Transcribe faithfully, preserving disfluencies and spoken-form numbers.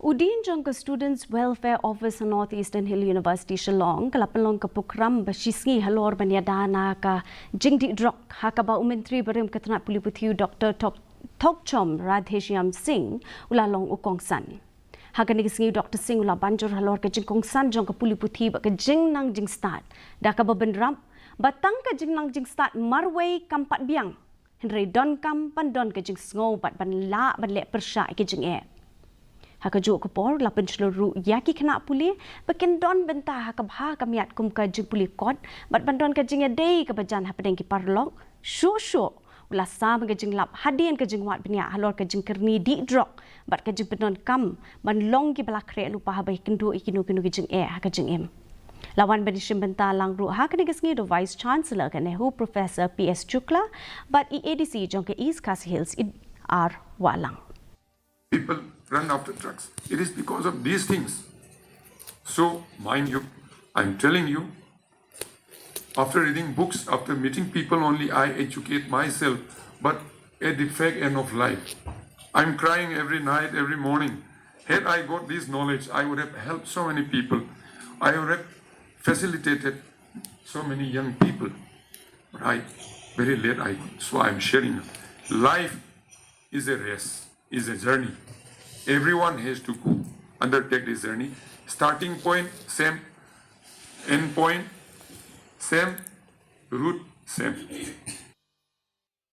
U Dean jong ka Students Welfare Office ha North Eastern Hill University Shillong ka la pynlong ka prokram ba shisngi halor ban ïada na ka jingdih drok, ha kaba u Myntri barim ka tnat pule puthi u Doktor Thok- Thokchom Radheshyam Singh u la long u kongsan. Ha kane ka sngi u Doktor Singh u la ban jur halor ka jingkongsan jong ka pule puthi bad ka jingnang jingstad, da kaba bynrap ba tang ka jingnang jingstad marwei kam pat biang, hynrei donkam ban don ka jingsngew bad ban lah ban leh pyrshah ïa ka jingeh. Ha kajuh ka por la pynshlur ruh ïa ki khynnah pule ba kin don bynta ha ka bha ka miat kum ka jingpule kot bad ban don ka jingïadei kaba jan hapdeng ki paralok. Shuh shuh u la sam ka jinglap hadien ka jingwad bniah halor ka jingkyrni dih drok bad ka jingpyndonkam ban long kiba la khreh lypa haba ïakynduh ïa kino kino ki jingeh ha ka jingim. La wan ban ïashim bynta lang ruh ha kane ka sngi da u Vice Chancellor ka NEHU, Professor P S Shukla, bad i ADC jong ka East Khasi Hills, i R Wahlang. People run after drugs. It is because of these things. So, mind you, I'm telling you, after reading books, after meeting people only, I educate myself. But at the fag end of life, I'm crying every night, every morning. Had I got this knowledge, I would have helped so many people. I would have facilitated so many young people. Right? Very late I got. So I'm sharing. Life is a race, is a journey. Everyone has to go undertake this journey. Starting point same, end point same, route same.